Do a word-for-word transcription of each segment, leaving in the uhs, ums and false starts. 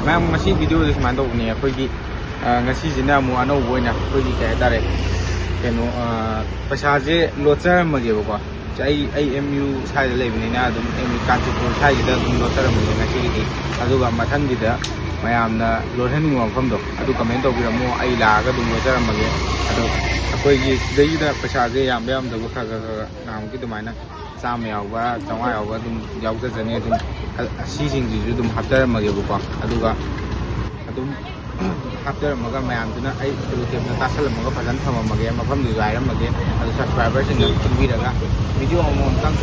ꯃꯌꯥꯝ, ꯉꯁꯤ ꯚꯤꯗꯤꯑꯣꯁꯦ ꯁꯨꯃꯥꯏꯅ ꯇꯧꯕꯅꯦ꯫ ꯑꯩꯈꯣꯏꯒꯤ ꯑ, ꯉꯁꯤꯁꯤꯅ ꯑꯃꯨꯛ ꯑꯅꯧꯕ ꯑꯣꯏꯅ ꯑꯩꯈꯣꯏꯒꯤ ꯀꯩ ꯍꯥꯏꯇꯥꯔꯦ, ꯀꯩꯅꯣ, ꯑ, ꯄꯩꯁꯥꯁꯦ ꯂꯣꯠꯆꯔꯝꯃꯒꯦꯕꯀꯣ꯫ ꯑꯩ ꯑꯩ ꯑꯦꯝ ꯌꯨ ꯁ꯭ꯋꯥꯏꯗ ꯂꯩꯕꯅꯤꯅ ꯑꯗꯨꯝ ꯑꯦꯝ ꯌꯨ ꯀꯥꯟꯆꯤꯄꯨꯔ ꯁ꯭ꯋꯥꯏꯁꯤꯗ ꯑꯗꯨꯝ ꯂꯣꯠꯆꯔꯝꯃꯒꯦ ꯉꯁꯤꯒꯤꯗꯤ꯫ ꯑꯗꯨꯒ ꯃꯊꯪꯒꯤꯗ ꯃꯌꯥꯝꯅ ꯂꯣꯠꯍꯟꯅꯤꯡꯕ ꯃꯐꯝꯗꯣ ꯑꯗꯨ ꯀꯃꯦꯟ ꯇꯧꯕꯤꯔꯝꯃꯣ, ꯑꯩ ꯂꯥꯛꯑꯒ ꯑꯗꯨꯝ ꯂꯣꯠꯆꯔꯝꯃꯒꯦ꯫ ꯑꯗꯣ ꯑꯩꯈꯣꯏꯒꯤ ꯁꯤꯗꯩꯁꯤꯗ ꯄꯩꯁꯥꯁꯦ ꯌꯥꯝꯕ ꯌꯥꯝꯗꯕ ꯈꯔ ꯈꯔ ꯈꯔ ꯅꯍꯥꯟꯃꯨꯛꯀꯤ ꯑꯗꯨꯃꯥꯏꯅ ꯆꯥꯝꯃ ꯌꯥꯎꯕ, ꯆꯥꯝꯃꯉꯥ ꯌꯥꯎꯕ ꯑꯗꯨꯝ ꯌꯥꯎꯖꯖꯅꯤ꯫ ꯑꯗꯨꯝ ꯑꯁꯤꯁꯤꯡꯁꯤꯁꯨ ꯑꯗꯨꯝ ꯍꯥꯞꯆꯔꯝꯃꯒꯦꯕꯀꯣ꯫ ꯑꯗꯨꯒ ꯑꯗꯨꯝ ꯍꯥꯞꯆꯔꯝꯃꯒ ꯃꯌꯥꯝꯗꯨꯅ ꯑꯩ ꯁꯦꯂꯣꯇꯦꯞꯅ ꯇꯥꯁꯜꯂꯝꯃꯒ ꯐꯖꯅ ꯊꯝꯃꯝꯃꯒꯦ, ꯃꯐꯝꯗꯨꯁꯨ ꯍꯥꯏꯔꯝꯃꯒꯦ꯫ ꯑꯗꯨ ꯁꯕꯁꯀ꯭ꯔꯥꯏꯕꯔꯁꯤꯡꯅ ꯈꯪꯕꯤꯔꯒ ꯚꯤꯗꯤꯑꯣ ꯑꯃꯃꯝꯇꯪ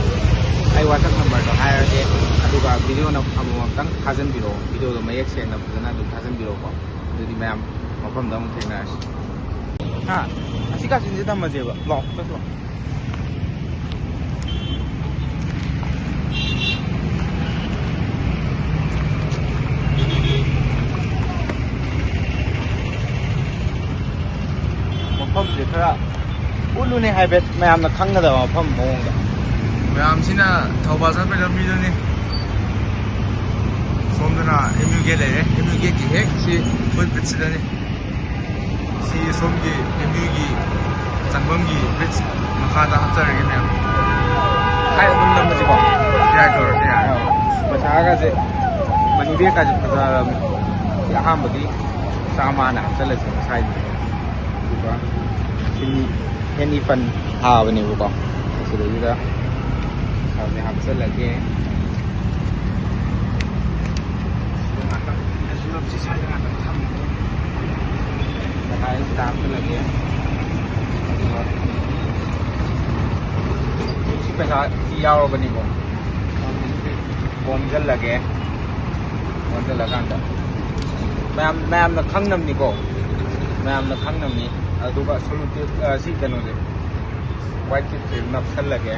ꯑꯩ ꯋꯥꯆꯞ ꯅꯝꯕꯔꯗꯣ ꯍꯥꯏꯔꯒꯦ, ꯑꯗꯨꯒ ꯚꯤꯗꯤꯑꯣꯅ ꯑꯃꯃꯝꯇꯪ ꯊꯥꯖꯤꯟꯕꯤꯔꯛꯑꯣ, ꯚꯤꯗꯤꯑꯣꯗꯣ ꯃꯌꯦꯛ ꯁꯦꯡꯅ ꯐꯖꯅ ꯑꯗꯨꯝ ꯊꯥꯖꯤꯟꯕꯤꯔꯛꯑꯣꯀꯣ꯫ ꯑꯗꯨꯗꯤ ꯃꯌꯥꯝ ꯃꯐꯝꯗ ꯑꯃꯨꯛ ꯊꯦꯡꯅꯔꯁꯤ꯫ ꯍꯥ? ꯑꯁꯤ ꯀꯥꯆꯤꯟꯁꯦ ꯊꯝꯃꯁꯦꯕ꯫ ꯂꯥꯛꯑꯣ, ꯆꯠꯈ꯭ꯔꯣ꯫ ꯃꯐꯝꯁꯦ ꯈꯔ ꯎꯠꯂꯨꯅꯦ ꯍꯥꯏꯐꯦꯠ, ꯃꯌꯥꯝꯅ ꯈꯪꯒꯗꯕ ꯃꯐꯝ ꯃꯑꯣꯡꯗ꯫ ꯃꯌꯥꯝꯁꯤꯅ ꯊꯧꯕꯥꯜ ꯆꯠꯄꯒꯤ ꯂꯝꯕꯤꯗꯨꯅꯤ꯫ ꯁꯣꯝꯗꯅ ꯑꯦꯝ ꯌꯨ ꯒꯦꯠ ꯂꯩꯔꯦ꯫ ꯑꯦꯝ ꯌꯨ ꯒꯦꯠꯀꯤ ꯍꯦꯛ ꯁꯤ ꯑꯣꯄꯣꯖꯤꯠꯁꯤꯗꯅꯤ꯫ ꯁꯤ ꯁꯣꯝꯒꯤ ꯑꯦꯝ ꯌꯨꯒꯤ ꯆꯪꯐꯝꯒꯤ ꯕ꯭ꯔꯤꯖ ꯃꯈꯥꯗ ꯍꯥꯞꯆꯔꯒꯦ ꯃꯌꯥꯝ꯫ ꯍꯥꯏ ꯑꯗꯨꯝ ꯅꯝꯕꯁꯤꯀꯣ? ꯌꯥꯏ, ꯇꯧꯔꯁꯤ, ꯌꯥꯏ꯫ ꯄꯩꯁꯥꯒꯁꯦ, ꯃꯅꯤ ꯕꯦꯒꯀꯥꯁꯦ ꯐꯖꯔꯕꯅꯤ꯫ ꯁꯤ ꯑꯍꯥꯟꯕꯒꯤ ꯆꯥꯝꯃꯅ ꯍꯥꯞꯆꯜꯂꯁꯦ ꯉꯁꯥꯏꯗꯤ꯫ ꯑꯗꯨꯒ ꯁꯤꯅꯤ ꯍꯦꯅꯤ ꯐꯟ ꯊꯥꯕꯅꯦꯕꯀꯣ꯫ ꯁꯤꯗꯩꯁꯤꯗ ꯄꯩꯁꯥꯁꯦ ꯍꯥꯞꯆꯜꯂꯒꯦ꯫ ꯁꯤꯗ ꯉꯥꯛꯇꯪ, ꯁꯤ ꯁ꯭ꯋꯥꯏꯗ ꯉꯥꯛꯇꯪ ꯊꯝꯃꯒꯦ꯫ ꯄꯩꯁꯥꯁꯦ ꯁꯤꯗ ꯍꯥꯞꯆꯜꯂꯒꯦ꯫ ꯑꯗꯨꯒ ꯁꯤ ꯄꯩꯁꯥ ꯁꯤ ꯌꯥꯎꯔꯕꯅꯤꯀꯣ꯫ ꯀꯣꯝꯁꯤꯜꯂꯒꯦ꯫ ꯀꯣꯝꯁꯤꯜꯂꯀꯥꯟꯗ ꯃꯌꯥꯝ, ꯃꯌꯥꯝꯅ ꯈꯪꯅꯕꯅꯤꯀꯣ, ꯃꯌꯥꯝꯅ ꯈꯪꯅꯕꯅꯤ꯫ ꯑꯗꯨꯒ ꯁꯣꯂꯨꯇꯦꯞ, ꯑ, ꯁꯤ ꯀꯩꯅꯣꯁꯦ, ꯋꯥꯏꯠ ꯇꯦꯞꯁꯦ ꯅꯞꯁꯜꯂꯒꯦ꯫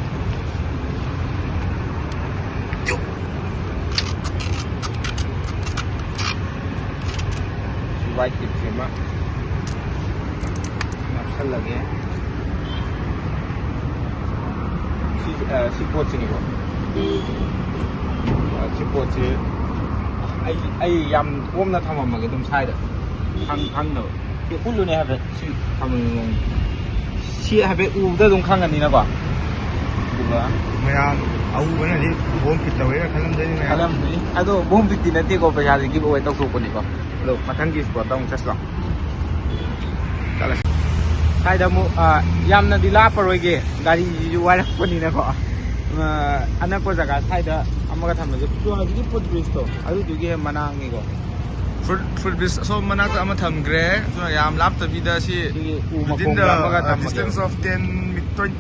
ꯁꯤ ꯋꯥꯏꯠ ꯇꯦꯞꯁꯤꯃ ꯅꯞꯁꯜꯂꯒꯦ꯫ ꯁꯤ, ꯑ, ꯁꯤ ꯄꯣꯠꯁꯤꯅꯤꯀꯣ꯫ ꯑ, ꯁꯤ ꯄꯣꯠꯁꯤ ꯑꯩ ꯑꯩ ꯌꯥꯝ ꯀꯣꯝꯅ ꯊꯝꯃꯝꯃꯒꯦ ꯑꯗꯨꯝ ꯁ꯭ꯋꯥꯏꯗ꯫ ꯈꯪ ꯈꯪꯅꯕ꯫ ꯁꯤ ꯎꯠꯂꯨꯅꯦ ꯍꯥꯏꯐꯦꯠ꯫ ꯁꯤ ꯊꯝꯃꯝꯃꯤ ꯃꯑꯣꯡ꯫ ꯁꯤ ꯍꯥꯏꯐꯦꯠ ꯎꯕꯗ ꯑꯗꯨꯝ ꯈꯪꯉꯅꯤꯅꯀꯣ꯫ ꯑꯗꯨꯒ ꯃꯌꯥꯝ ꯑꯎꯕꯅꯗꯤ ꯕꯣꯝ ꯐꯤꯠ ꯇꯧꯋꯦꯅ ꯈꯜꯂꯝꯗꯣꯏꯅꯤ ꯃꯌꯥꯝ꯫ ꯈꯜꯂꯝꯗꯣꯏꯅꯤ꯫ ꯑꯗꯣ ꯕꯣꯝ ꯐꯤꯠꯇꯤ ꯅꯠꯇꯦꯀꯣ, ꯄꯩꯁꯥꯁꯦ ꯒꯤꯐ ꯑꯋꯦ ꯇꯧꯊꯣꯛꯄꯅꯤꯀꯣ꯫ ꯑꯗꯣ ꯃꯊꯪꯒꯤ ꯁ꯭ꯄꯣꯠꯇ ꯑꯃꯨꯛ ꯆꯠꯁꯤꯂꯣ꯫ ꯆꯠꯂꯁꯤ꯫ ꯁ꯭ꯋꯥꯏꯗ ꯑꯃꯨꯛ, ꯑ, ꯌꯥꯝꯅꯗꯤ ꯂꯥꯞꯄꯔꯣꯏꯒꯦ, ꯒꯥꯔꯤꯁꯤꯁꯨ ꯋꯥꯏꯔꯛꯄꯅꯤꯅꯀꯣ꯫ ꯑ, ꯑꯅꯛꯄ ꯖꯒꯥ ꯁ꯭ꯋꯥꯏꯗ ꯑꯃꯒ ꯊꯝꯃꯁꯦ꯫ ꯍꯧꯖꯤꯛꯀꯤ ꯐꯨꯠ ꯕ꯭ꯔꯤꯖꯇꯣ ꯑꯗꯨꯗꯨꯒꯤ ꯃꯅꯥꯛꯅꯤꯀꯣ꯫ ꯐꯨꯠ ꯐꯨꯠ ꯕ꯭ꯔꯤꯖ ꯑꯁꯣꯝ ꯃꯅꯥꯛꯇ ꯑꯃ ꯊꯝꯈ꯭ꯔꯦ꯫ ꯑꯗꯨꯅ ꯌꯥꯝ ꯂꯥꯞꯇꯕꯤꯗ ꯁꯤ ꯁꯤꯒꯤ ꯎ within ꯃꯈꯣꯡꯗ the, ꯑꯃꯒ uh, ꯊꯝꯃꯒꯦ꯫ Distance of ten,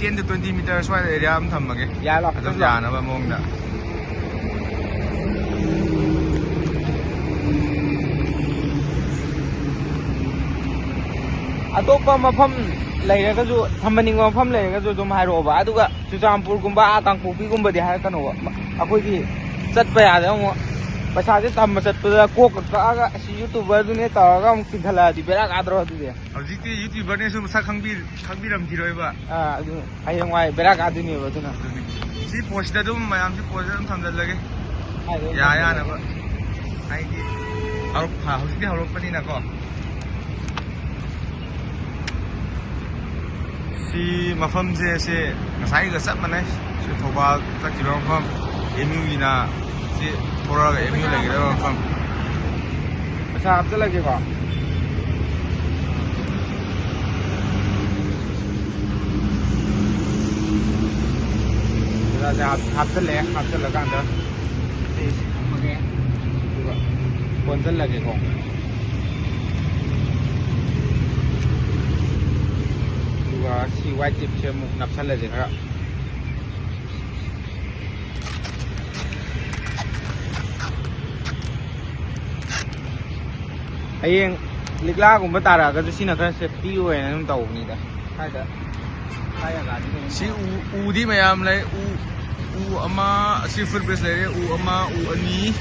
ten to twenty meter ꯁ꯭ꯋꯥꯏꯗ ꯑꯦꯔꯤꯌꯥ ꯑꯃ ꯊꯝꯃꯒꯦ꯫ ꯌꯥꯔꯣ? ꯑꯗꯨꯝ ꯆꯠꯂꯣ꯫ ꯌꯥꯅꯕ ꯃꯑꯣꯡꯗ꯫ ꯑꯇꯣꯞꯄ ꯃꯐꯝ ꯂꯩꯔꯒꯁꯨ, ꯊꯝꯍꯟꯅꯤꯡꯕ ꯃꯐꯝ ꯂꯩꯔꯒꯁꯨ ꯑꯗꯨꯝ ꯍꯥꯏꯔꯛꯑꯣꯕ꯫ ꯑꯗꯨꯒ ꯆꯨꯔꯆꯥꯟꯄꯨꯔꯒꯨꯝꯕ, ꯑꯥ ꯀꯥꯡꯄꯣꯛꯄꯤꯒꯨꯝꯕꯗꯤ ꯍꯥꯏꯔꯛꯀꯅꯣꯕ꯫ ꯃ-, ꯑꯩꯈꯣꯏꯗꯤ ꯆꯠꯄ ꯌꯥꯗꯦ ꯑꯃꯨꯛ꯫ ꯄꯩꯁꯥꯁꯦ ꯇꯝꯕ ꯆꯠꯄꯗ ꯀꯣꯛꯀ ꯀꯛꯑꯒ, "ꯑꯁꯤ YouTuberꯗꯨꯅꯦ" ꯇꯧꯔꯒ ꯑꯃꯨꯛ ꯆꯤꯡꯈꯠꯂꯛꯑꯗꯤ ꯕꯦꯔꯥ ꯀꯥꯗ꯭ꯔꯣ ꯑꯗꯨꯗꯤ? ꯍꯧꯖꯤꯛꯇꯤ YouTuberꯅꯦꯁꯨ ꯃꯁꯛ ꯈꯪꯕꯤ-, ꯈꯪꯕꯤꯔꯝꯈꯤꯔꯣꯏꯕ꯫ ꯑꯥ, ꯑꯗꯨ ꯍꯌꯦꯡꯋꯥꯏ ꯕꯦꯔꯥ ꯀꯥꯗꯣꯏꯅꯦꯕ ꯑꯗꯨꯅ꯫ ꯑꯗꯨꯅꯤ꯫ ꯁꯤ ꯄꯣꯠꯁꯤꯗ ꯑꯗꯨꯝ, ꯃꯌꯥꯝꯁꯤ ꯄꯣꯠꯁꯤꯗ ꯑꯗꯨꯝ ꯊꯝꯖꯜꯂꯒꯦ꯫ ꯍꯥꯏꯗꯤ ꯌꯥ ꯌꯥꯅꯕ꯫ ꯍꯥꯏꯗꯤ ꯍꯧꯔꯛ-, ꯍꯧꯖꯤꯛꯇꯤ ꯍꯧꯔꯛꯄꯅꯤꯅꯀꯣ꯫ ꯁꯤ ꯃꯐꯝꯁꯦ ꯁꯤ ꯉꯁꯥꯏꯒ ꯆꯞ ꯃꯥꯟꯅꯩ꯫ ꯁꯤ ꯊꯧꯕꯥꯜ ꯆꯠꯈꯤꯕ ꯃꯐꯝ, MUꯒꯤꯅ ꯁꯤ ꯊꯣꯔꯛꯑꯒ MU ꯂꯩꯒꯗꯕ ꯃꯐꯝ꯫ ꯄꯩꯁꯥ ꯍꯥꯞꯆꯜꯂꯒꯦꯀꯣ꯫ ꯄꯩꯁꯥꯁꯦ ꯍꯥꯞ-, ꯍꯥꯞꯆꯜꯂꯦ꯫ ꯍꯥꯞꯆꯜꯂꯀꯥꯟꯗ ꯁꯤ ꯊꯝꯃꯒꯦ꯫ ꯑꯗꯨꯒ ꯀꯣꯟꯁꯤꯜꯂꯒꯦꯀꯣ꯫ ꯑꯗꯨꯒ ꯁꯤ ꯋꯥꯏꯠ ꯇꯦꯞꯁꯦ ꯑꯃꯨꯛ ꯅꯞꯁꯜꯂꯁꯦ ꯈꯔ꯫ ꯍꯌꯦꯡ ꯂꯤꯛꯂꯥꯒꯨꯝꯕ ꯇꯥꯔꯛꯑꯒꯁꯨ ꯁꯤꯅ ꯈꯔ ꯁꯦꯐꯇꯤ ꯑꯣꯏꯅ ꯑꯗꯨꯝ ꯇꯧꯕꯅꯤꯗ꯫ ꯁ꯭ꯋꯥꯏꯗ ꯁ꯭ꯋꯥꯏ ꯖꯒꯥꯗꯤ ꯀꯩꯅꯣ ꯁꯤ ꯎ-, ꯎꯗꯤ ꯃꯌꯥꯝ ꯂꯩ꯫ ꯎ, ꯎ ꯑꯃ, ꯑꯁꯤ ꯐꯨꯠ ꯕ꯭ꯔꯤꯖ ꯂꯩꯔꯦ꯫ ꯎ ꯑꯃ, ꯎ ꯑꯅꯤ,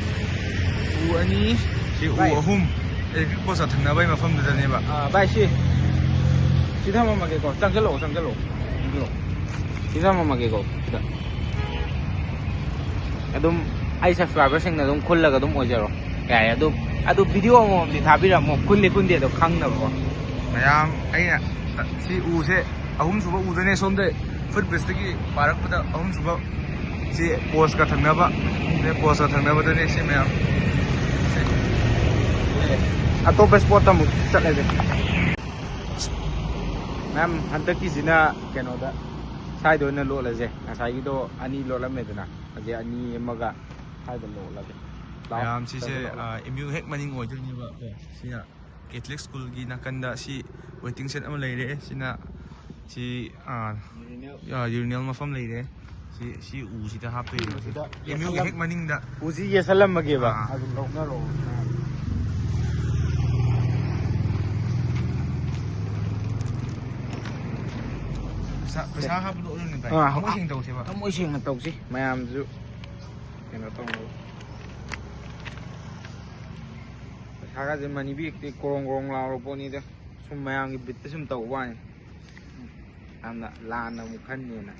ꯎ ꯑꯅꯤ, ꯁꯤ ꯎ ꯚꯥꯏ꯫ ꯑꯍꯨꯝ꯫ ꯑꯦꯂꯦꯛꯇ꯭ꯔꯤꯛ ꯄꯣꯁ ꯊꯪꯅꯕꯒꯤ ꯃꯐꯝꯗꯨꯗꯅꯦꯕ꯫ ꯑꯥ, ꯚꯥꯏ, ꯁꯤ, ꯁꯤ ꯊꯝꯃꯝꯃꯒꯦꯀꯣ꯫ ꯆꯪꯁꯤꯜꯂꯛꯑꯣ, ꯆꯪꯁꯤꯜꯂꯛꯑꯣ꯫ ꯆꯪꯁꯤꯜꯂꯛꯑꯣ꯫ ꯁꯤ ꯊꯝꯃꯝꯃꯒꯦꯀꯣ꯫ ꯁꯤꯗ꯫ ꯑꯗꯨꯝ ꯑꯩ subscriberꯁꯤꯡꯅ ꯑꯗꯨꯝ ꯈꯨꯜꯂꯒ ꯑꯗꯨꯝ ꯑꯣꯏꯖꯔꯣ꯫ ꯌꯥꯏ, ꯑꯗꯨ, ꯑꯗꯨ ꯚꯤꯗꯤꯑꯣ ꯑꯃꯃꯝꯗꯤ ꯊꯥꯕꯤꯔꯝꯃꯣ, ꯈꯨꯟꯗꯤ ꯈꯨꯟꯗꯦ ꯑꯗꯣ ꯈꯪꯅꯕꯀꯣ꯫ ꯃꯌꯥꯝ, ꯑꯩꯅ ꯁꯤ ꯎꯁꯦ ꯑꯍꯨꯝꯁꯨꯕ ꯎꯗꯅꯦ, ꯁꯣꯝꯗ ꯐꯨꯠ ꯕ꯭ꯔꯤꯖꯇꯒꯤ ꯄꯥꯔꯛꯄꯗ ꯑꯍꯨꯝꯁꯨꯕ ꯁꯤ ꯄꯣꯁꯀ ꯊꯪꯅꯕ, ꯁꯤ ꯄꯣꯁꯀ ꯊꯪꯅꯕꯗꯅꯦ ꯁꯤ ꯃꯌꯥꯝ꯫ ꯑꯇꯣꯞꯄ ꯏꯁꯄꯣꯠꯇ ꯑꯃꯨꯛ ꯆꯠꯂꯁꯦ꯫ ꯃꯌꯥꯝ, ꯍꯟꯗꯛꯀꯤꯁꯤꯅ ꯀꯩꯅꯣꯗ, ꯁ꯭ꯋꯥꯏꯗ ꯑꯣꯏꯅ ꯂꯣꯠꯂꯁꯦ꯫ ꯉꯁꯥꯏꯒꯤꯗꯣ ꯑꯅꯤ ꯂꯣꯠꯂꯝꯃꯦꯗꯅ, ꯍꯧꯖꯤꯛ ꯑꯅꯤ ꯑꯃꯒ ꯁ꯭ꯋꯥꯏꯗ ꯂꯣꯠꯂꯒꯦ꯫ ꯂꯥꯛꯑꯣ, ꯃꯌꯥꯝ, ꯁꯤꯁꯦ, ꯆꯠꯂꯣ꯫ ꯑꯦꯝ ꯌꯨ ꯍꯦꯛ ꯃꯅꯤꯡ ꯑꯣꯏꯗꯣꯏꯅꯦꯕ꯫ ꯁꯤꯅ ꯀꯦꯊꯂꯤꯛ ꯁ꯭ꯀꯨꯜꯒꯤ ꯅꯥꯀꯟꯗ ꯁꯤ ꯋꯦꯇꯤꯡ ꯁꯦꯠ ꯑꯃ ꯂꯩꯔꯦ꯫ ꯁꯤꯅ ꯁꯤ, ꯑꯥ, ꯌꯨꯔꯤꯅꯦꯜ꯫ ꯑꯥ, ꯌꯨꯔꯤꯅꯦꯜ ꯃꯐꯝ ꯂꯩꯔꯦ꯫ ꯁꯤ, ꯁꯤ ꯎꯁꯤꯗ ꯍꯥꯞꯇꯣꯏꯅꯦꯕ꯫ ꯎꯁꯤꯗ ꯑꯦꯝ ꯌꯨꯒꯤ ꯌꯦꯠꯁꯜꯂꯝ-, ꯍꯦꯛ ꯃꯅꯤꯡꯗ꯫ ꯎꯁꯤ ꯌꯦꯠꯁꯜꯂꯝꯃꯒꯦꯕ꯫ ꯑꯥ꯫ ꯑꯗꯨꯝ ꯂꯧꯅꯔꯣ꯫ ꯄꯩꯁꯥ, ꯄꯩꯁꯥ ꯍꯥꯞꯄꯗꯣ ꯑꯣꯏꯔꯝꯅꯤ ꯚꯥꯏ꯫ ꯑꯥ, ꯊꯃꯣꯏ ꯁꯦꯡꯅ ꯇꯧꯁꯦꯕ꯫ ꯊꯃꯣꯏ ꯁꯦꯡꯅ ꯇꯧꯁꯤ ꯃꯌꯥꯝꯁꯨ꯫ ꯀꯩꯅꯣ ꯇꯧꯅꯕ꯫ ꯄꯩꯁꯥꯒꯁꯦ ꯃꯅꯤ ꯕꯦꯒꯇꯤ ꯀꯣꯔꯣꯡ ꯀꯣꯔꯣꯡ ꯂꯥꯎꯔ ꯄꯣꯠꯅꯤꯗ꯫ ꯁꯨꯝ ꯃꯌꯥꯝꯒꯤ ꯕꯤꯠꯇ ꯁꯨꯝ ꯇꯧꯕ ꯋꯥꯅꯤ꯫ ꯌꯥꯝꯅ ꯂꯥꯟꯅ ꯑꯃꯨꯛ ꯈꯟꯅꯦꯅ꯫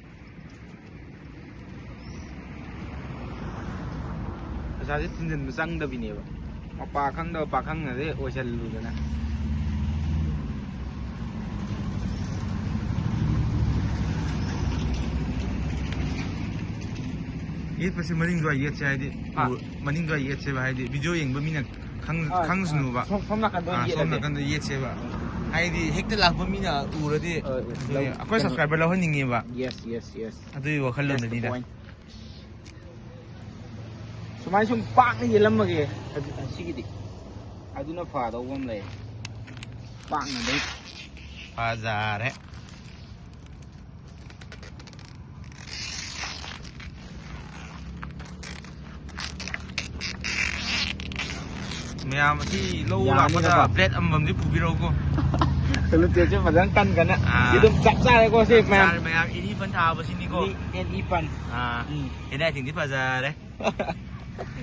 ꯄꯩꯁꯥꯁꯦ ꯊꯤꯟꯖꯤꯟꯕ ꯆꯪꯗꯕꯤꯅꯦꯕ꯫ ꯃꯄꯥ ꯈꯪꯗꯕ ꯄꯥꯈꯪꯅꯗꯤ ꯑꯣꯏꯁꯜꯂꯨꯗꯅ꯫ ꯌꯦꯠꯄꯁꯦ ꯃꯅꯤꯡꯗꯣ ꯌꯦꯠꯁꯦ ꯍꯥꯏꯗꯤ, ꯍꯥ? ꯃꯅꯤꯡꯗꯣ ꯌꯦꯠꯁꯦꯕ ꯍꯥꯏꯗꯤ, ꯚꯤꯗꯤꯑꯣ ꯌꯦꯡꯕ ꯃꯤꯅ ꯈꯪ-, ꯑꯥ, ꯈꯪꯁꯅꯨꯕ꯫ ꯑꯥ, ꯁꯣꯝ, ꯁꯣꯝ ꯅꯥꯀꯟꯗ ꯑꯥ, ꯁꯣꯝ ꯌꯦꯠꯂꯁꯦ꯫ ꯅꯥꯀꯟꯗ ꯌꯦꯠꯁꯦꯕ꯫ ꯍꯥꯏꯗꯤ, ꯍꯦꯛꯇ ꯂꯥꯛꯄ ꯃꯤꯅ ꯎꯔꯗꯤ, ꯑꯥ, ꯑꯩꯈꯣꯏ ꯀꯩꯅꯣ, ꯁꯕꯁꯀ꯭ꯔꯥꯏꯕꯔ ꯂꯧꯍꯟꯅꯤꯡꯉꯦꯕ꯫ Yes, yes, yes. ꯑꯗꯨꯒꯤ ꯋꯥꯈꯜꯂꯣꯟꯗꯅꯤꯗ꯫ That's the point. ꯁꯨꯃꯥꯏꯅ ꯁꯨꯝ ꯄꯥꯛꯅ ꯌꯦꯜꯂꯝꯃꯒꯦ꯫ ꯑꯗꯨ, ꯑꯁꯤꯒꯤꯗꯤ ꯑꯗꯨꯅ ꯐꯗꯧꯕ ꯑꯃ ꯂꯩ꯫ ꯄꯥꯛꯅ ꯑꯗꯨꯝ꯫ ꯐꯖꯔꯦ꯫ ꯃꯌꯥꯝ ꯑꯁꯤ ꯂꯧ ꯌꯥꯅꯤꯅꯀꯣ꯫ ꯂꯥꯛꯄꯗ ꯕ꯭ꯂꯦꯗ ꯑꯃꯃꯝꯗꯤ ꯄꯨꯕꯤꯔꯛꯎꯀꯣ꯫ ꯁꯦꯂꯨꯇꯦꯞꯁꯦ ꯐꯖꯅ ꯀꯟ ꯀꯟꯅ꯫ ꯑꯥ꯫ ꯁꯤ ꯑꯗꯨꯝ ꯆꯞ ꯆꯥꯔꯦꯀꯣ ꯁꯤ ꯆꯞ ꯃꯌꯥꯝ꯫ ꯆꯥꯔꯦ ꯃꯌꯥꯝ, ꯑꯦꯅꯤ ꯐꯟ ꯊꯥꯕꯁꯤꯅꯤꯀꯣ꯫ ꯑꯦꯅꯤ, ꯑꯦꯅꯤ ꯐꯟ꯫ ꯑꯥ꯫ ꯎꯝ꯫ ꯍꯦꯟ ꯔꯥꯏꯇꯤꯡꯗꯤ ꯐꯖꯔꯦ꯫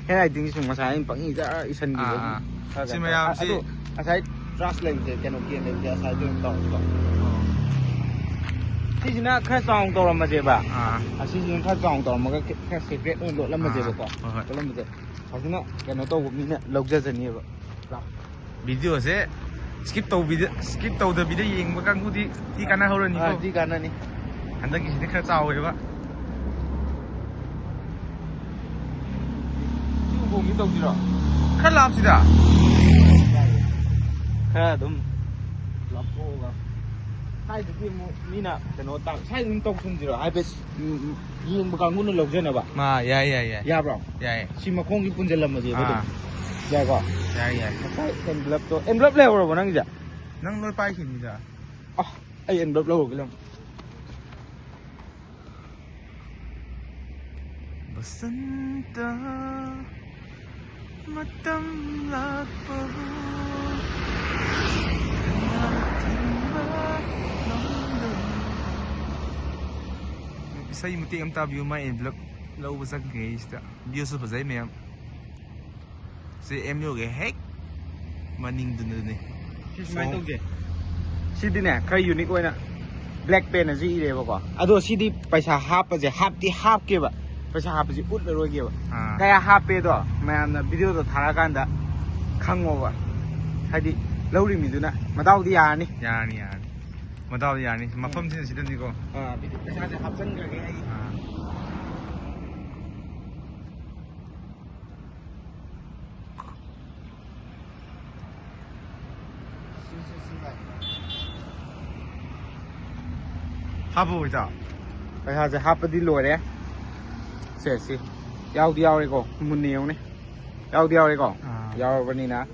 ꯍꯦꯟ ꯔꯥꯏꯇꯤꯡꯁꯤ ꯁꯨꯝ ꯉꯁꯥꯏ ꯑꯩꯅ ꯄꯪꯏꯗ ꯏꯁꯟꯈꯤꯕꯒꯤ꯫ ꯑꯥ, ꯑꯥ꯫ ꯈꯔ ꯁꯤ ꯈꯔ ꯃꯌꯥꯝꯁꯤ ꯑꯗꯣ ꯉꯁꯥꯏ ꯇ꯭ꯔꯥꯁ ꯂꯩꯕꯁꯦ, ꯀꯩꯅꯣ, ꯀꯦꯟ ꯂꯩꯕꯁꯦ ꯑꯁꯥꯏꯗ ꯑꯗꯨꯝ ꯇꯧꯔꯦꯀꯣ꯫ ꯑꯣ꯫ ꯁꯤꯁꯤꯅ ꯈꯔ ꯆꯥꯎꯅ ꯇꯧꯔꯝꯃꯁꯦꯕ꯫ ꯑꯥ꯫ ꯑꯁꯤꯁꯤꯅ ꯈꯔ ꯆꯥꯎꯅ ꯇꯧꯔꯝꯃꯒ ꯈꯔ ꯁꯦꯀ꯭ꯔꯦꯠ ꯑꯣꯏꯅ ꯂꯣꯠꯂꯝꯃꯁꯦꯕꯀꯣ꯫ ꯑꯥ, ꯍꯣꯏ, ꯍꯣꯏ꯫ ꯂꯣꯠꯂꯝꯃꯁꯦ꯫ ꯐꯖꯅ ꯀꯩꯅꯣ ꯇꯧꯕ ꯃꯤꯅ ꯂꯧꯖꯖꯅꯤꯕ꯫ ꯚꯤꯗꯤꯑꯣꯁꯦ skip ꯇꯧꯕꯤꯗ, skip ꯇꯧꯗꯕꯤꯗ ꯌꯦꯡꯕ ꯀꯥꯡꯕꯨꯗꯤ ꯊꯤ ꯀꯥꯟꯅꯍꯧꯔꯅꯤꯀꯣ꯫ ꯑꯥ, ꯊꯤ ꯀꯥꯟꯅꯅꯤ꯫ ꯍꯟꯗꯛꯀꯤꯁꯤꯗꯤ ꯈꯔ ꯆꯥꯎꯋꯦꯕ꯫ ꯁꯤ ꯎꯈꯣꯡꯁꯤ ꯇꯧꯁꯤꯔꯣ? ꯈꯔ ꯂꯥꯞꯁꯤꯗ꯫ ꯈꯔ ꯑꯗꯨꯝ ꯂꯥꯞꯊꯣꯛꯑꯒ꯫ ꯁ꯭ꯋꯥꯏꯗꯗꯤ ꯑꯃꯨꯛ ꯃꯤꯅ ꯀꯩꯅꯣ ꯇꯥ-, ꯁ꯭ꯋꯥꯏꯗ ꯑꯗꯨꯝ ꯇꯧꯁꯟꯁꯤꯔꯣ? ꯍꯥꯏꯐꯦꯠ, ꯎꯝ, ꯎꯝ, ꯌꯦꯡꯕ ꯀꯥꯡꯕꯨꯅ ꯂꯧꯖꯅꯕ꯫ ꯃꯥ, ꯌꯥꯏ, ꯌꯥꯏ, ꯌꯥꯏ꯫ ꯌꯥꯕ꯭ꯔꯣ? ꯌꯥꯏ꯫ ꯁꯤ ꯃꯈꯣꯡꯁꯤ ꯄꯨꯟꯁꯤꯜꯂꯝꯃꯁꯦꯕ ꯑꯗꯨꯝ꯫ ꯑꯥ꯫ ꯌꯥꯏꯀꯣ? ꯌꯥꯏ, ꯌꯥꯏ꯫ ꯉꯁꯥꯏ envelope ꯇꯣ, envelope ꯂꯩꯍꯧꯔꯕꯣ ꯅꯪꯒꯤꯁꯦ? ꯅꯪ ꯂꯣꯏ ꯄꯥꯏꯈꯤꯕꯅꯤꯗ꯫ ꯑ, ꯑꯩ envelope ꯂꯧꯔꯨꯒꯦ ꯂꯥꯎ꯫ ꯕꯁꯟꯇ ꯃꯇꯝ ꯂꯥꯛꯄꯕꯨ ꯀꯅꯥꯅ ꯊꯤꯡꯕ ꯉꯝꯒꯅꯤ? ꯏꯁꯩ ꯃꯇꯦꯛ ꯑꯃ ꯇꯥꯕꯤꯌꯨ, ꯃꯥꯏ envelope ꯂꯧꯕ ꯆꯪꯈ꯭ꯔꯤꯉꯩꯁꯤꯗ꯫ View ꯁꯨ ꯐꯖꯩ ꯃꯌꯥꯝ꯫ ꯁꯤ ꯑꯦꯝ ꯌꯨꯒꯤ ꯍꯦꯛ ꯃꯅꯤꯡꯗꯨꯅꯅꯦ꯫ ꯁꯤ ꯁꯨꯃꯥꯏꯅ ꯇꯧꯁꯦ꯫ ꯁꯤꯗꯤꯅꯦ, ꯈꯔ unique ꯑꯣꯏꯅ black pen ꯅꯁꯨ ꯏꯔꯦꯕꯀꯣ꯫ ꯑꯗꯣ ꯁꯤꯗꯤ ꯄꯩꯁꯥ ꯍꯥꯞꯄꯁꯦ, ꯍꯥꯞꯇꯤ ꯍꯥꯞꯀꯦꯕ, ꯄꯩꯁꯥ ꯍꯥꯞꯄꯁꯦ ꯎꯠꯂꯔꯣꯏꯒꯦꯕ꯫ ꯑꯥ꯫ ꯀꯌꯥ ꯍꯥꯞꯄꯦꯗꯣ ꯃꯌꯥꯝꯅ video ꯗꯣ ꯊꯥꯔꯛꯑꯀꯥꯟꯗ ꯈꯪꯉꯣꯕ꯫ ꯍꯥꯏꯗꯤ ꯂꯧꯔꯤ ꯃꯤꯗꯨꯅ ꯃꯗꯥꯎꯗꯤ ꯌꯥꯔꯅꯤ꯫ ꯌꯥꯔꯅꯤ, ꯌꯥꯔꯅꯤ꯫ ꯃꯗꯥꯎꯗꯤ ꯌꯥꯔꯅꯤ꯫ ꯎꯝ꯫ ꯃꯐꯝꯁꯤꯅ ꯁꯤꯗꯅꯤꯀꯣ꯫ ꯑꯥ, ꯄꯩꯁꯥꯁꯦ ꯍꯥꯞꯆꯤꯟꯈ꯭ꯔꯒꯦ ꯑꯩ꯫ ꯑꯥ꯫ ꯍꯥꯞꯄꯕꯣ ꯏꯇꯥꯎ? ꯄꯩꯁꯥꯁꯦ ꯍꯥꯞꯄꯗꯤ ꯂꯣꯏꯔꯦ꯫ ꯁꯦ, ꯁꯤ ꯌꯥꯎꯗꯤ ꯌꯥꯎꯔꯦꯀꯣ, ꯃꯨꯟꯅ ꯌꯦꯡꯉꯨꯅꯦ꯫ ꯌꯥꯎꯗꯤ ꯌꯥꯎꯔꯦꯀꯣ꯫ ꯑꯥ꯫ ꯌꯥꯎꯔꯕꯅꯤꯅ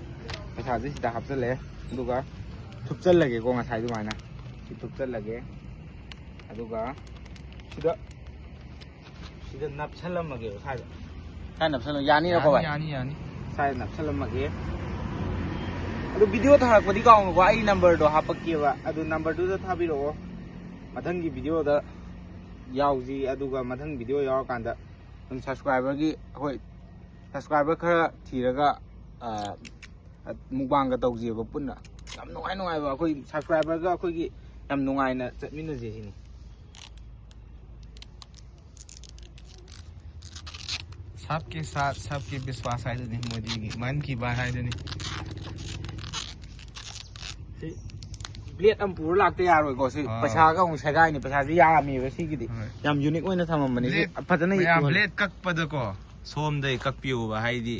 ꯄꯩꯁꯥꯁꯦ ꯁꯤꯗ ꯍꯥꯞꯆꯜꯂꯦ, ꯑꯗꯨꯒ ꯊꯨꯞꯆꯜꯂꯒꯦꯀꯣ, ꯉꯁꯥꯏ ꯑꯗꯨꯃꯥꯏꯅ꯫ ꯁꯤ ꯊꯨꯞꯆꯜꯂꯒꯦ, ꯑꯗꯨꯒ ꯁꯤꯗ ꯁꯤꯗ ꯅꯞꯁꯜꯂꯝꯃꯒꯦꯕ, ꯁ꯭ꯋꯥꯏꯗ꯫ ꯁ꯭ꯋꯥꯏꯗ ꯅꯞꯁꯜꯂꯝ-, ꯌꯥꯅꯤꯅꯀꯣ, ꯌꯥꯅꯤ, ꯚꯥꯏ? ꯌꯥꯅꯤ, ꯌꯥꯅꯤ꯫ ꯁ꯭ꯋꯥꯏꯗ ꯅꯞꯁꯜꯂꯝꯃꯒꯦ꯫ ꯑꯗꯨ video ꯊꯥꯔꯛꯄꯗꯤ ꯀꯥꯎꯅꯨꯀꯣ, ꯑꯩ number ꯗꯣ ꯍꯥꯄꯛꯀꯦꯕ, ꯑꯗꯨ number ꯗꯨꯗ ꯊꯥꯕꯤꯔꯛꯑꯣ꯫ ꯃꯊꯪꯒꯤ video ꯗ ꯌꯥꯎꯁꯤ, ꯑꯗꯨꯒ ꯃꯊꯪ video ꯌꯥꯎꯔꯀꯥꯟꯗ ꯑꯗꯨꯝ subscriber ꯒꯤ, ꯑꯩꯈꯣꯏ subscriber ꯈꯔ ꯊꯤꯔꯒ, ꯑ, mukbang ꯒ ꯇꯧꯁꯦꯕ ꯄꯨꯟꯅ꯫ ꯌꯥꯝ ꯅꯨꯡꯉꯥꯏ ꯅꯨꯡꯉꯥꯏꯕ ꯑꯩꯈꯣꯏ subscriber ꯒ ꯑꯩꯈꯣꯏꯒꯤ ꯌꯥꯝ ꯅꯨꯡꯉꯥꯏꯅ ꯆꯠꯃꯤꯟꯅꯁꯦ ꯁꯤꯅꯤ꯫ सबके साथ सबके विश्वास ꯍꯥꯏꯗꯨꯅꯤ, ꯃꯣꯗꯤꯒꯤ मन की बात ꯍꯥꯏꯗꯨꯅꯤ꯫ ꯁꯤ ꯕ꯭ꯂꯦꯗ ꯑꯃ ꯄꯨꯔ ꯂꯥꯛꯇ ꯌꯥꯔꯣꯏꯀꯣ꯫ ꯁꯤ ꯑꯥ꯫ ꯄꯩꯁꯥꯒ ꯑꯃꯨꯛ ꯁꯦꯒꯥꯏꯅꯤ꯫ ꯄꯩꯁꯥꯁꯤ ꯌꯥꯝꯃꯦꯕ ꯁꯤꯒꯤꯗꯤ꯫ ꯍꯣꯏ꯫ ꯌꯥꯝ ꯌꯨꯅꯤꯛ ꯑꯣꯏꯅ ꯊꯝꯃꯝꯕꯅꯤ꯫ ꯁꯤ ꯕ꯭ꯂꯦꯗ ꯐꯖꯅ ꯃꯌꯥꯝ ꯌꯦꯡꯉꯨ꯫ ꯕ꯭ꯂꯦꯗ ꯀꯛꯄꯗꯀꯣ, ꯁꯣꯝꯗꯩ ꯀꯛꯄꯤꯌꯣꯕ, ꯍꯥꯏꯗꯤ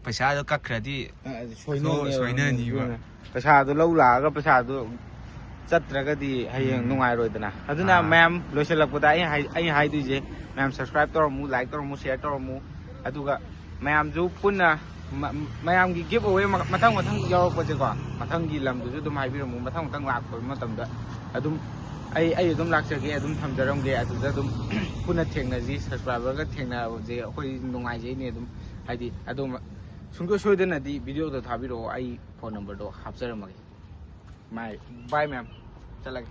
ꯄꯩꯁꯥꯗꯣ ꯀꯛꯈ꯭ꯔꯗꯤ ꯑ, ꯁꯣꯏꯅꯅꯦꯕ꯫ ꯁꯣꯏꯅꯅꯤꯕ꯫ ꯑꯗꯨꯅ ꯄꯩꯁꯥꯗꯣ ꯂꯧ ꯂꯥꯛꯑꯒ ꯄꯩꯁꯥꯗꯣ ꯆꯠꯇ꯭ꯔꯒꯗꯤ ꯍꯌꯦꯡ ꯎꯝ꯫ ꯅꯨꯡꯉꯥꯏꯔꯣꯏꯗꯅ꯫ ꯑꯗꯨꯅ ꯑꯥ꯫ ꯃꯌꯥꯝ ꯂꯣꯏꯁꯤꯜꯂꯛꯄꯗ ꯑꯩ ꯍꯥꯏ-, ꯑꯩ ꯍꯥꯏꯗꯣꯏꯁꯦ, ꯃꯌꯥꯝ ꯁꯕꯁꯀ꯭ꯔꯥꯏꯕ ꯇꯧꯔꯝꯃꯨ, ꯂꯥꯏꯛ ꯇꯧꯔꯝꯃꯨ, ꯁꯤꯌꯔ ꯇꯧꯔꯝꯃꯨ꯫ ꯑꯗꯨꯒ ꯃꯌꯥꯝꯁꯨ ꯄꯨꯟꯅ ꯃ-, ꯃꯌꯥꯝꯒꯤ ꯒꯤꯐ ꯑꯋꯦ ꯃ-, ꯃꯊꯪ ꯃꯊꯪ ꯌꯥꯎꯔꯛꯄꯁꯦꯀꯣ, ꯃꯊꯪꯒꯤ ꯂꯝꯗꯨꯁꯨ ꯑꯗꯨꯝ ꯍꯥꯏꯕꯤꯔꯝꯃꯨ꯫ ꯃꯊꯪ ꯃꯊꯪ ꯂꯥꯛꯄ ꯃꯇꯝꯗ ꯑꯗꯨꯝ ꯑꯩ, ꯑꯩ ꯑꯗꯨꯝ ꯂꯥꯛꯆꯒꯦ, ꯑꯗꯨꯝ ꯊꯝꯖꯔꯝꯒꯦ꯫ ꯑꯗꯨꯗ ꯑꯗꯨꯝ ꯄꯨꯟꯅ ꯊꯦꯡꯅꯁꯤ꯫ ꯁꯕꯁꯀ꯭ꯔꯥꯏꯕꯔꯒ ꯊꯦꯡꯅꯕꯁꯦ ꯑꯩꯈꯣꯏ ꯅꯨꯡꯉꯥꯏꯖꯩꯅꯦ꯫ ꯑꯗꯨꯝ ꯍꯥꯏꯗꯤ ꯑꯗꯨꯝ ꯁꯨꯡꯁꯣꯏ ꯁꯣꯏꯗꯅꯗꯤ ꯚꯤꯗꯤꯑꯣꯗꯣ ꯊꯥꯕꯤꯔꯛꯑꯣ꯫ ꯑꯩ ꯐꯣꯟ ꯅꯝꯕꯔꯗꯣ ꯍꯥꯞꯆꯔꯝꯃꯒꯦ꯫ ꯃꯥꯏ ꯕꯥꯏ ꯃꯌꯥꯝ, ꯆꯠꯂꯒꯦ꯫